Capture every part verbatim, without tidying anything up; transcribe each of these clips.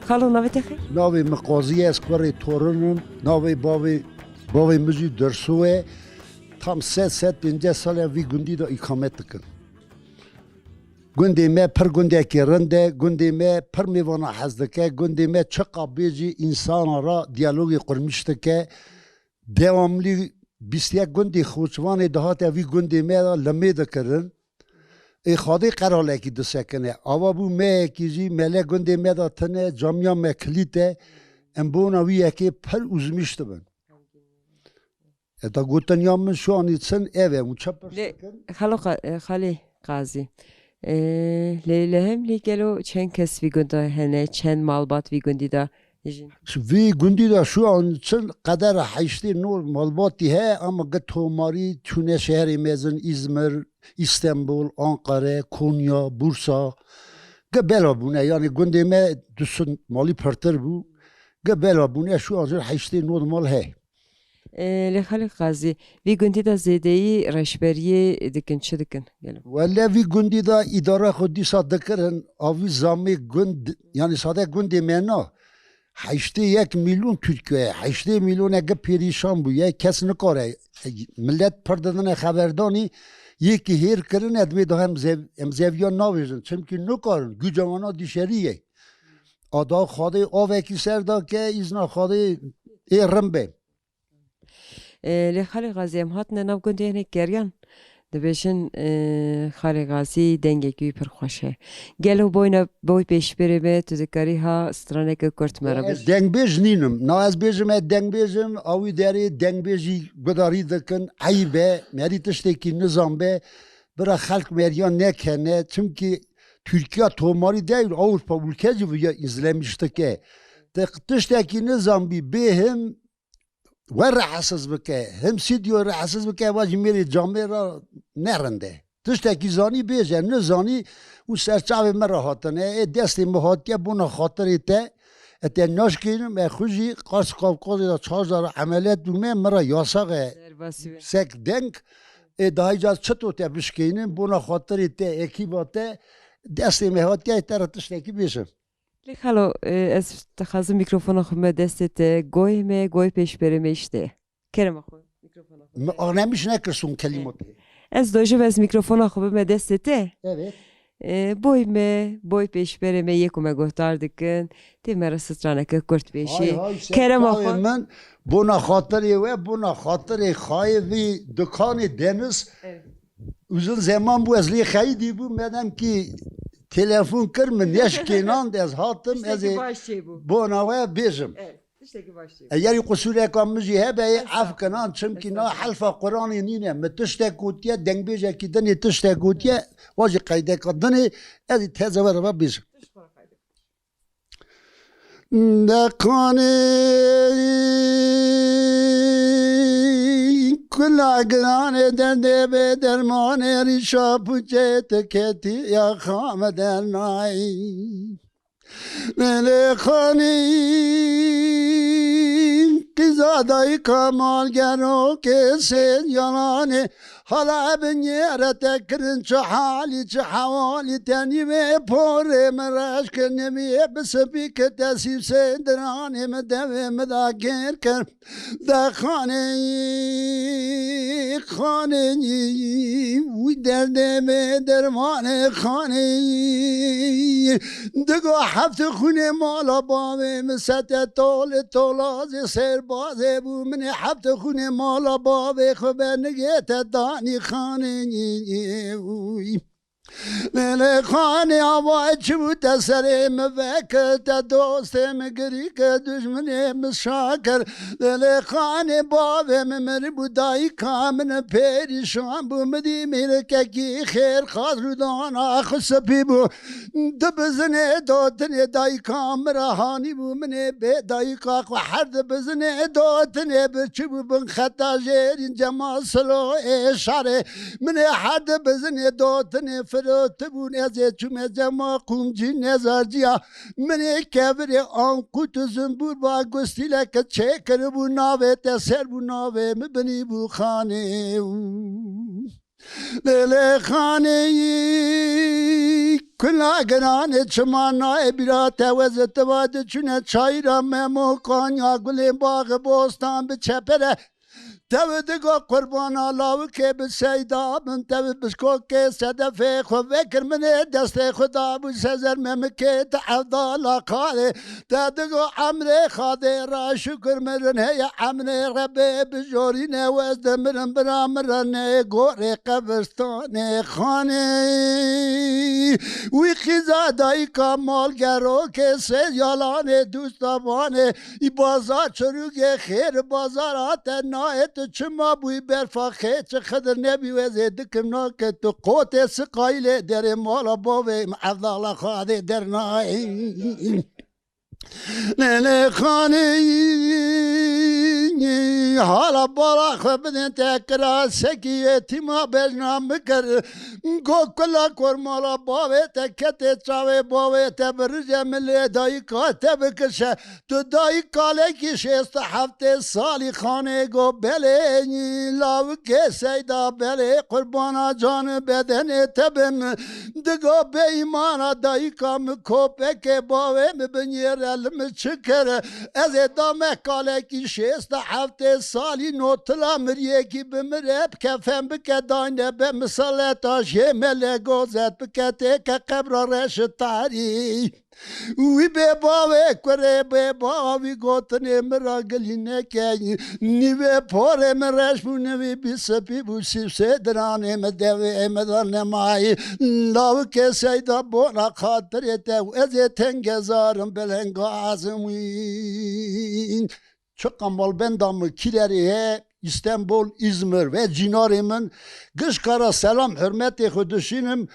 Xalo, navê te xêr? Navê min Qazî ye, ez kurê Torin im. Navê bavê, bavê min jî Dirso ye. Tam sed, sed pêncî sal e vî gundî de îkamet dikin. Gundê me pir gundekî rind e, gundê me pir mêvana hez dike, gundê me çiqa bêjî însana re diyalogê qurmîş dike. Dewamlî bîst yek gundê Xoçivanê dihate vî gundê me de limê dikirin. Ê Xadê qeralekî disekine. Ava bû meyekî jî mele gundê me de tine, camiya me kilît e. Em bona wî yekê pir ûzmîş dibin. Eta gotin ya min şu anî çin ev e, hûn çi pirs Lê dikin? Xalo Qa-, e, Xalê Qazî. E, lê li Hemlî gelo çend kes vî gunda hene, çend malbat vî gundî de dijîn? Vî gundî de şu an çin qedera heştê nod malbatî heye, ama gi tomarî çûne şeherê mezin, Îzmir, Îstanbul, Ankara, Konya, Bursa. Gi bela bûne, yanî gundê me du sed malî pirtir bû. Gi bela bûne şu an jî heştê nod mal heye. E, lê Xalê Qazî, vî gundî de zêdeyî reşberiyê dikin, çi dikin gelo? Wele vî gundî de îdara xwe dîsa dikirin, a vî zamê gund, yanî sade gundê me na. Heştê yek milyon Tirkiye, heştê milyon e gi perîşan bûye, kes nikare. Millet pir didine xeberdanî, yekî hêr kirine, divê da em zev-, em zeviya navêjin. Çimkî nikarin, güca wana dişerî ye. A da Xwedê avekî ser da ke îzna Xwedê ê rin be. E, lê Xalê Xazî, em hatine nav gundê hinek geriyan. Dibêjin, e, Xalê Xazî dengekî wî pir xweş e. Gelo boyna boy pêşberê me, tu dikarî ha straneke kurt me re Ez bêjî? Dengbêj nînim. Na ez bêjim, ez dengbêjim, a wî derê dengbêjî gudarî dikin, eyb e, merî tiştekî nizan be, bira xelk meriya nekene, çimkî Tirkiya tomarî değil, Avrupa ülke jî viya izlemiş dike. Te tiştekî nizan bî, bêhim, we rehetsiz bike, him stûdyo rehetsiz bike, va jî mêrê camê re nerinde. Tiştekî zanî bêje, nizanî û serçavê me re hatine. Ê destê me hatiye bona xatirê te, e te naşkênim, e xwe jî Qars Kavkazê de çar car emeliyat bûme, me re yasax e. Derbasî be. Sek deng, ê dahî car çito te bişkênim, bona xatirê te, ekîba te, destê me hatiye, te re tiştekî bêjim. Lê xalo, e, ez dixwazim mîkrofona xwe bime destê te. Goyê me, goyê pêşberê me îşte. Kerema xwe, mîkrofona xwe. Mi anemiş nekir son kelîma te. Ez dojim ez mîkrofona xwe bime destê te. Evet. E, boy me, boy pêşberê me yê ku me guhdar dikin. Tê me re straneke kurt bêjî. Hay hay, Kerema serçavê xwe. Min, bona xatirê we, bona xatirê xayê vî dukanê Deniz. Evet. Uzun zeman bû ez lê xeyîdî bûm, medem kî telefon kir min neşkênand, ez hatim, ez Tiştekî ê baş çêbû. Bona we bêjim. Evet, tiştekî baş çêbû. Egerî qusûreka min jî hebe, ê Estağfurullah. Ef kinan, çimkî na Estağfurullah. Helfa Quranê nîne. Min tiştek gotiye, dengbêjekî dinê tiştek gotiye, wa jî qeydeka dinê, ez ê teze we re ve bêjim. Tişt xwe re qeyde. Deqanê kula giranê derdê bê dermanê rîşa puçê te ketî ya xame dernayî. Lê xanî qîza dayika mal gero kesê yalanê. Hala bi nêre te kirin çi halî, çi hewalî, te nîvê porê min reş kir, nîvê bi sipî kir, te sîv sê diranê min devê min da gêr kir. Dexanê xanê wî derdê min dermanê xanê. Digo hefte xûnê mala bavê min sete tolê tolazê serbazê bû. Min ê hefte xûnê mala bavê xwe benigê te danî xanê. Lê lê xanê ava çi bû te serê min vekir, te dostê min girî kir, dujminê min şa kir. Lê lê xanê bavê min miribû, dayika min perîşan bû, min dî mêrikekî xêr xas rûdana xwe spî bû. Di bizinê dotinê dayika min re hanî bû, min ê bê dayika xwe her di bizinê dotinê birçî bû bin xeta jêrîn cema silo ê şarê. Min ê her di bizinê dotinê firotibûn, ez ê çûme cema qûmcî nezarciya. Min ê kevirê anqût û zimbûr ba gustîleke çêkiribû, navê te ser bû, navê min binî bû xanê. Lê lê xanê Kula giranê çima nayê bîra te, wezê tiva diçûne çayîra Memo, Kanya gulên baxê bostan bi çepere. Tev digo qurbana lawikê bi seyda bin, tev bişkokê sedefê xwe vekir minê, destê xwe dabû sezer memikê te evdala qalê. Te digo emrê Xadê ra şukir mirin heye, emrê Rebê bijorîne, wez dimirin bira mirinê gorê qebristanê xanê. Wî qîza dayika mal gerokê sê yalanê dûsta vanê, î bazar çirûgê xêr bazara te nayê, tu çima bûyî berfa xê çi Xidir nebî wezê dikim nake, tu qotê siqayî lê derê mala bavê min evdala Xadê dernayê. Lê lê xanî hala bala xwe bidin te kira, sekî yetîma bejna mikir. Go kula kormala bavê te ketê çavê bavê te birije min lê dayika te bikişe. Tu dayik kalekî şêst û heftê salî xanê go belê, lawikê seyda belê, qurbana can bedenê te bin. Digo bêîmana dayika min, kopekê bavê min binyêre li min çi kir? Ez ê dame kalekî şêst û heftê salî notila miriyekî bimire, bi kefen bike dayne be misaleta jê mele gozet bike têke qebra reşit tarî. Wî bê bavê kurê bê bavî gotinê min ra gilî neke. Nîvê porê min reş bû, nivî bî sipî bû, sîv sê diranê min devê min da nemayî. Lawikê seyda bona xatirê te û ez ê tengezarim belengazim wî. Çiqa malbenda min Kîlerê heye, Îstenbol, Îzmir ve cînarê min, gişka ra selam hurmetê xwe dişînim.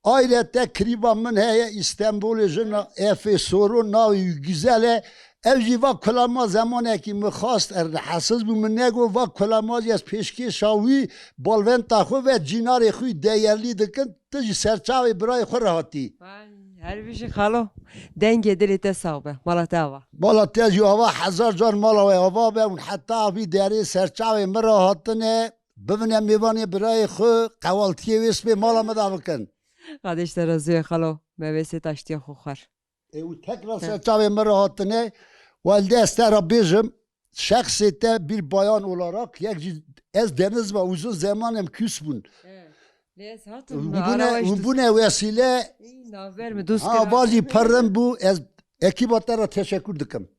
Ayrete kirîba min heye Îstenbolê, jina Efê Soro, navê wî Güzel e. Ev jî va kulama zemanekî min xwast, ez rihesiz bû, min negot, va kulama jî ez pêşkêşa wî balventa xwe ve cînarê xwe yî deyerlî dikin. Tu jî serçavê birayê xwe re hatî. Vay, her bijî xalo. Dengê dilê te sax be. Mala te ava. Mala te jî ava, hezar car mala we ava be. Hûn heta vî derê serçavê min re hatine. Bibine mêvanê birayê xwe, qewaltiyê wê sibê mala me da bikin. Xadê ji te razî be xalo. Me wê sê taştiya xwe xwar. Ê, û tekrar serçavê min re hatine. Welde ez te re bêjim, şexsê te bir bayan olarak, yek jî ez Deniz ve uzun zemanem küs bûn. He. Lê ez hatim, hûn bûne, ara hûn bûne wesîle. Î, navber mi, dost ha, kira. Vajî perrin bû, ez ekiba te re teşekkür dikim.